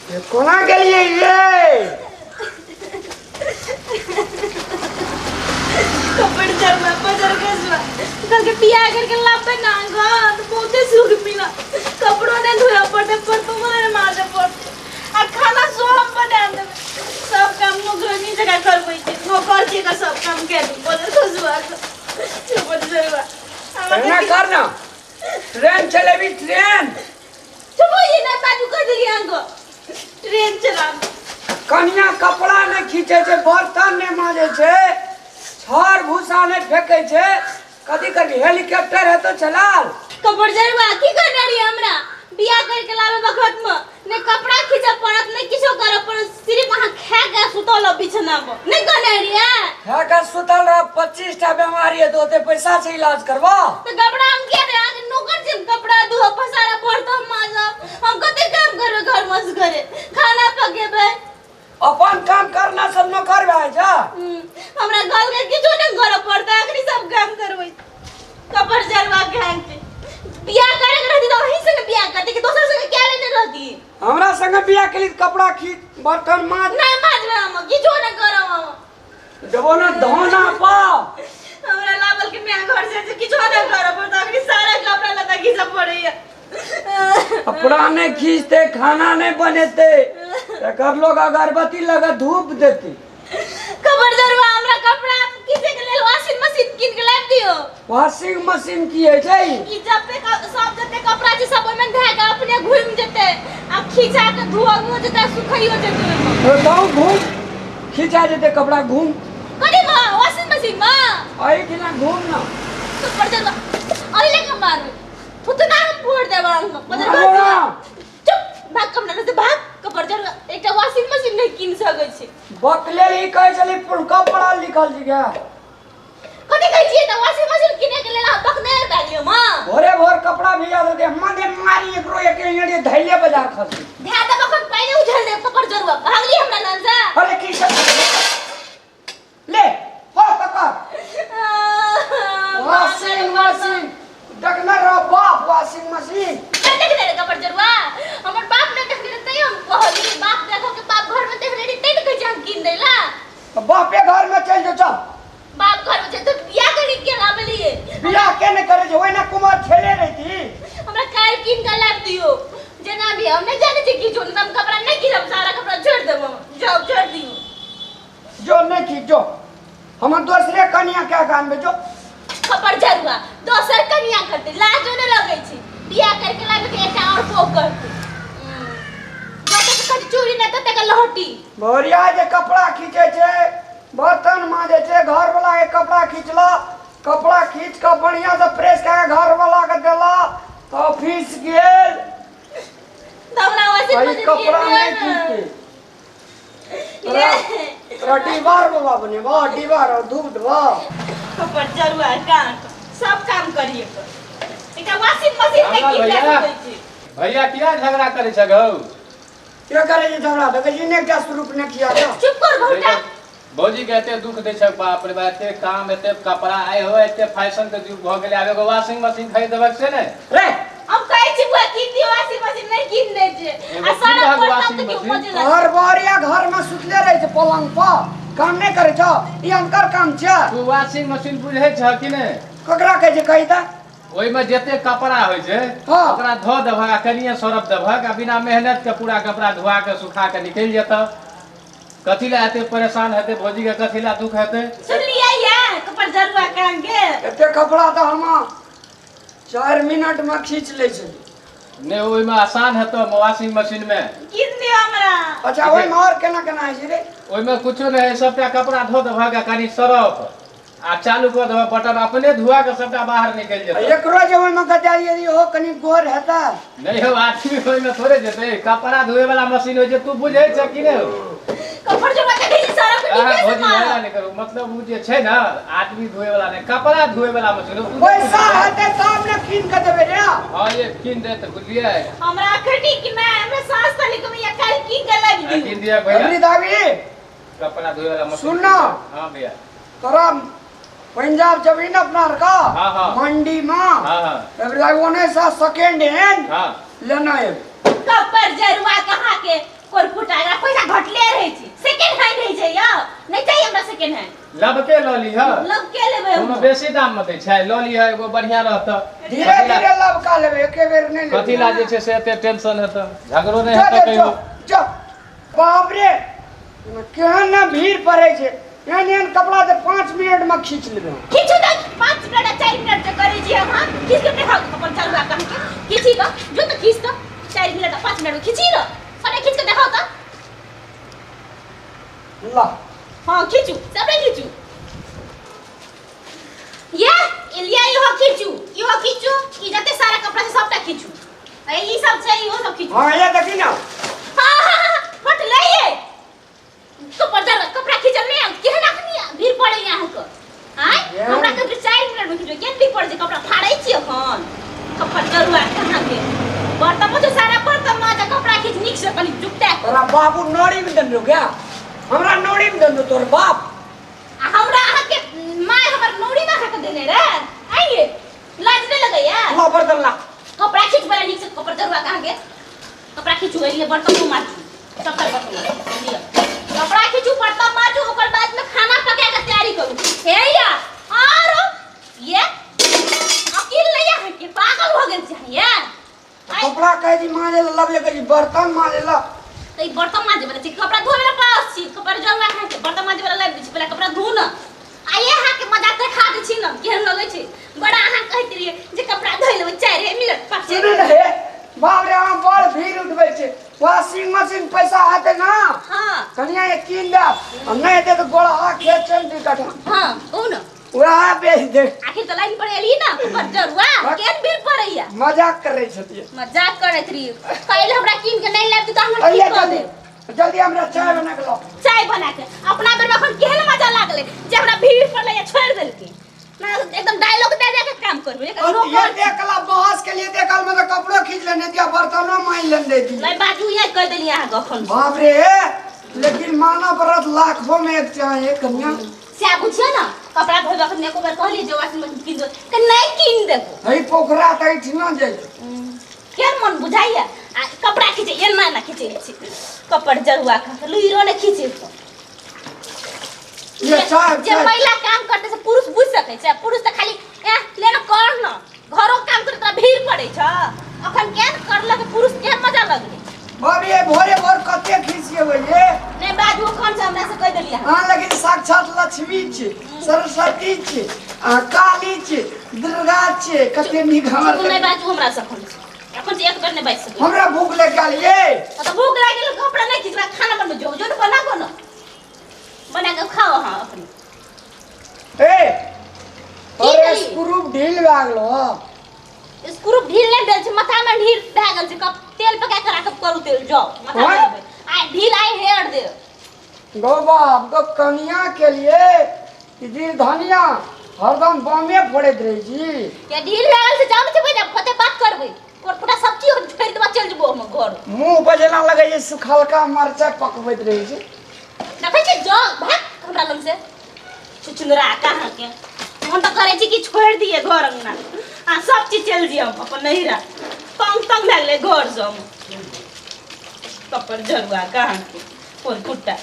ये कोना गेलियै ये? कपड़ जरवा पजर गजवा कल के बियाह करके लाबे ना गो तो बहुते सुख मिला। कपड़ो ने धोया पड़ते पर तो ने माजे पड़ते आ खाना सो हम बना देबे। सब काम नौकरानी जगह करबै छी, नौकर छी का सब काम के बजर खसुआ कपड़ जरवा। एना कर ना, ट्रेन चलेबी ट्रेन। चुप हो ये ना बाजू कर देली अंगो ट्रेन चला। कनिया कपड़ा नहीं खींचे छे, बर्तन नहीं माजे छे, छड़ भूसा नहीं फेंके छे, कथी करबी? हेलीकॉप्टर है तो चलाल। कपड़ जरवा की करने रही हमरा बियाह करके लाबे बखत में ने कपड़ा खींचे पड़त ने किछो करे पड़त, सिर्फ अहाँ खा के सुतल बिछना पर नहीं करने रही है। खा के सुतल रह, 25 टा बीमारी है तो ओते पैसा से इलाज करबा। तो कपड़ा हम क्या दे आगे नौकर जे कपड़ा धो पसारा बर्तन माजब, हम कते काम करबे घर मस करे खाना पकेबे। अपन काम करना सब नौकर भए जा। हमरा घर के किछो नहीं करे पड़ता, अखनी सब काम करबै। कपड़ जरवा घाम के बियाह करे के रहती तो वही संगे बियाह करती कि दोसर संगे क्या लेने रहती? हमरा संगे बियाह के लिए कपड़ा खींच बर्तन माज। नहीं माजबे हम, किछो नहीं करब हम। देबो ना धोना पा। हमरा लाबल के मैं घर से जे किछो नहीं करब पड़ता, अखनी सारा कपड़ा लत्ता खींच पड़ैया। कपड़ा नहीं खींचते, खाना नहीं बनेते, एकर लोग अगरबत्ती लगा धूप देते। खबर जरवा हमरा कपड़ा खींचे के लेल वॉशिंग मशीन कीन के लाबि दियो। वॉशिंग मशीन की है छै? ई जते सब जते कपड़ा छै सब ओहिमे धए के अपने घुमि जेतै आ खींचा के धोअ जेतै सुखैयो जेतै ओहिमे। तो जाऊ घूम खींचा जेतै कपड़ा घूम। कथी में? वॉशिंग मशीन में? एहि दिना घूम ना। कपड़ जरवा अहि लेके मारू थुतना हम फोड़ देब हम। मारो ना। चुप भाग कमरा से भाग। कपड़ जरवा एकटा वॉशिंग मशीन नहीं कीन सकै छी। बकले ई कहै छली पुलका पढ़ल लिखल छी गे। कथी कहै छियै तऽ वॉशिंग मशीन किने के लेल अहाँ बकने भए गेलियै माँ। भोरे भोर कपड़ा भिजा देलकै, मने मारी एकरो एक एड़ी धैले बाजार खसी। धै देब अखन पानि उझल देब कपड़ जरुआ भागली हमरा लग से। अरे की सब ले हो पकड़। वॉशिंग मशीन देखने रहो बाप वॉशिंग मशीन। नहीं देखने रे कपड़ जरुआ, हमर बाप नहीं देखने रे तैयो हम कहली बाप देखो के बाप घर में देखने रे तै न कहै छै हम कीन दैला। तो बापे घर में चल जो चल। बाप घर में चल तो बियाह करी के लाबलिए। बियाह के नहीं करे जे ओइना कुमार छेले रहती। हमरा काल कीन के लाब दियो जेना भी हम नहीं जाने छी की जोन हम कपड़ा नहीं कीनब, सारा कपड़ा छोड़ देब हम, जाओ छोड़ दियो। जो नहीं की जो हमर दोसरे कनिया के गान में जो। खबर जरुआ दोसर कनिया करते लाजो ने लगै छै बियाह करके लाबे के एकटा और पोक करते। जते के कथी चूड़ी ने तते के लहटी। भोरिया जे कपड़ा खींचे छै, बर्तन माजे छै, घर वाला के कपड़ा खींचला, कपड़ा खींच के बढ़िया से प्रेस के घर वाला के देला तो ऑफिस गेल। तो हमरा वैसे भाई मजे कपड़ा नहीं नहीं ना। खींचते। तोरा डीवार बाबा बने बा डीवार और धूप देबा। कपड़ जरुआ कांट सब काम करिए पर एकटा वॉशिंग मशीन में की भैया। सकै छी। भैया किया झगड़ा करे छ गौ? के करे छै झगड़ा? देखै छी ने एकटा स्वरूप ने किया तो। चुप कर भौटा। भौजी के एते दुख दै छै बाप रे बाप, एते काम एते कपड़ा आइ हो एते फैशन के युग भ गेलै, आब एगो वॉशिंग मशीन खरीद देबक से ने रे। हम कहै छी बुआ कीन दियौ वॉशिंग मशीन नहीं कीन दै छै। एगो आ सारा कीन दहक बर्तन वॉशिंग तऽ केओ मशीन। मजे लागै। घर बारिया घर में सुतले रहे छै पलंग पर, काम नहीं करे छौ, ई अनकर काम छै। तू वॉशिंग मशीन बुझै छ कि नै? ककरा कहै छै कही तऽ? ओहिमे जते कपड़ा होइ छै हाँ। ओकरा धो देबहक आ कनिये सरफ देबहक आ बिना मेहनत के पूरा कपड़ा धोआ के सुखा के निकलि जेतऽ। कथी लए एते परेशान हेतै भौजी के, कथी लए दुख हेतै? सुनलियै या कपड़ जरुआ काम के? एते कपड़ा तऽ हम 4 मिनट में खींच लै छली। नहि ओहिमे आसान हेतौ वॉशिंग मशीन में। कीन दियौ हमरा। अच्छा ओहिमे और केना केना होइ छै रे? ओहिमे कुछो नहि है, सबटा कपड़ा धो देबहक आ कनि सरफ आ चालू कऽ देबह बटन, अपने धुआ के सबटा बाहर निकलि जेतौ। एकरो जे ओहिमे गजारी यदि हो कनि गोर हेतै। नहि हौ आदमी ओहिमे थोड़े जेतै, कपड़ा धोए वाला मशीन होइ छै, तू बुझै छ कि नहि हौ? कपड़ जमा देखै छी सारा के अहाँ डिब्बे से भौजी मारब। झगड़ा नहि करू, मतलब ओ जे छै ने आदमी धोए वाला नहि, कपड़ा धोए वाला मशीन हो, तू नहि पैसा बुझै छह। हेतै तब ने कीन के देबै रे। हँ ये कीन दे तऽ बुझलियै। हमरा अखनी कि नहि, हमरा सास तली के भैया काल्हि कीन के लाबि दियौ। कीन दिअ भैया। अबरी दाबी। कपड़ा धोए वाला मशीन। सुन ना। हाँ भैया। तोरा पंजाब जबी ना अपना का हाँ, हाँ। मंडी में। हाँ, हाँ। अबरी दाबी ओने से सेकेंड हैंड हाँ। लेना है। कपड़ जरुआ कहाँ के कोई लबके लऽ लिह। लबके लेबै कोनो हम। बेसी दाम मे दै छै, लऽ लिह एगो बढ़िया रहत। धीरे धीरे लबका लेबै, एके बेर नहि लेबै। कथी ला जे छै से एते टेंशन हेतै, झगड़ो नहि जो हेतै जो कहियो। जो जो। बाप रे, केहन ने भीड़ पड़ै छै। एहन एहन कपड़ा तऽ 5 मिनट में खींच लेबै हम। खींचू तऽ 5 मिनट आ 4 मिनट जे करै छी अहाँ, खींच के देखाउ अपन चलुआ कह के। खींची कऽ जो तऽ, खींच कऽ 4 मिनट आ 5 मिनट में खींची न, सने खींच के देखाउ तऽ। ला। हाँ, खींचू, सबे खींचू। ये इलिया, इहो खींचू, इहो खींचू। ई जते सारा कपड़ा छै सबटा खींचू। ए ई सब छै, इहो सब खींचू। हाँ, ये देखी ना। हाँ हाँ हाँ, फट ले ये कपड़ा जरा। कपड़ा खींचल नहीं आउ केहन अखनी भीड़ पड़े यहाँ के आय। ये। हमरा के 4 मिनट में खींचो, केहन भीड़ पड़े छै? कपड़ा फाड़ै छी अखन। कपड़ा जरुआ कहाँ के? बर्तन में सारा बर्तन माजा, कपड़ा खींच नीक से कनी जुगता। तोरा बाबू नोड़ी में दंडो क्या? हमरा नोड़ी में दंडो तोर बाप? आ हमरा अहाँके माय हमर नौरी में अहाँके देने रे। आइए, लाज नहीं लगैया? ला बर्तन ला। कपड़ा खींच बड़ा नीक से। कपड़ा जरुआ कहाँ के? कपड़ा खींचू, एलिए बर्तन को माजू, सबटा बर्तन माजू लिअ। कपड़ा खींचू, बर्तन माजू, ओकर बाद में खाना पका के तैयारी करू। हे या आरो ये अकील नहीं अहाँके, पागल भऽ गेल छी अहाँ ये। आइ कपड़ा कहे जी माजे ला, लबले कहे जी बर्तन माजे ला। तऽ ई बर्तन माजे वाला छै? कपड़ा धोवे वाला पास छी। कपड़ा जरुआ कहाँ के? बर्तन माजे वाला लाबि दै छी, पहिले कपड़ा धो न। आ ये अहाँके मजाक देखा दै छी न, केहन लगै छै बड़ा। अहाँ कहैत रहियै जे कपड़ा धोइ लेबै 4 मिनट 5। सुनू ने हे, बाप रे, अहाँ बड़ भीड़ उठबै छै। वॉशिंग मशीन पैसा हेतै ना? हाँ। कनिया ये कीन दे, आ नहि हेतै तऽ गोड़हा खेत छै ने 2 कट्ठा। हाँ, कहू न। वएह बेच दे। आखिर तऽ लाइन पर एली ना पर जरुआ, केहन भीड़ पड़ैया। मजाक करै छथिन। मजाक करैत रहियै। काल्हि हमरा कीन के नहि लाबि तऽ हमरा अइये की कऽ जल्दी देब? जल्दी हमरा चाय बना के लाओ। चाय बना के अपना बेर में अखन केहन मजा लागलै जे हमरा भीड़ पड़लै आ छोड़ि देलकै ना। एकदम डायलॉग दे दे के काम करबै एकर और ये नौकर। देखला बहस के लिए देखल में तो कपड़ो खींच लेने दिया, बर्तनो माइन लेने दे दी। नहि बाजू, इएह कहि देलियै अहाँके अखन। बाप रे, लेकिन मानव व्रत लाखों में एक चाहे कन्या। से बुझियो ने, कपड़ा धोबे अखन एको बेर कहलियै जे वॉशिंग मशीन कीन दो तऽ नहि कीन देबो। हई पोखरा तऽ एहिठिना जाइ। केहन मन बुझाइया। आ कपड़ा खींचे एना एना खींचे छी कपड़ जरुआ खा लुइरो ने खींचे। ये चाय जे चाय। महिला काम करते से पुरुष बुझ सकै छै। पुरुष तऽ खाली ए ले न कर न, घरो काम करे तोरा भीड़ पड़ै छ। अखन केहन करलक पुरुष, केहन मजा लगलै। बाप रे, भोरे भोर कते खींचिए ये। नहि बाजू, अखन से हमरा से कहि देलियै अहाँ। अहाँ लेकिन साक्षात लक्ष्मी छी, सरस्वती छी, अहाँ काली छी, दुर्गा छी। कते नीक हमर। चुप, नहि बाजू हमरा से अखन से। अखन से एक बेर नहि बाजि सकै। हमरा भूख लागि गेल ये। तऽ भूख लागि गेल, कपड़ा नहि खींचबा, खाना बनबै जो जो ने, बना ने, बना के खाओ अहाँ अखन। ए की अरे भेलै? स्क्रू ढील भए गेलो। स्क्रू ढील नहि भेल छै, माथा में ढील भए गेल छै। कप तेल पका के राखब, करू तेल जाओ माथा में आँय? लेबै। आइ ढील आइ हेर दे। गो बाप गो, कनिया के लिए ई धनिया हरदम बमे फोड़ैत रहै छी। या ढील भए गेल छै, जाउ ने छै बजा कते बात करबै। तोर पूरा सब्जी हम छोड़ि देबा, चलि जेबो हम घर। मुँह पर जेना लगै छै सुखलका मरचाइ पकबैत रहै छै। देखै छी, जो भाग हमरा लग से छुछुनरा कहाँ के। मन तऽ करै छी कि छोड़ि दिए घर अंगना आ सब चीज, चलि जिए हम अपन नैहरा। तंग तंग भए गेलै घर से हम। कपड़ जरुआ कहाँ के कोन कुट्टा।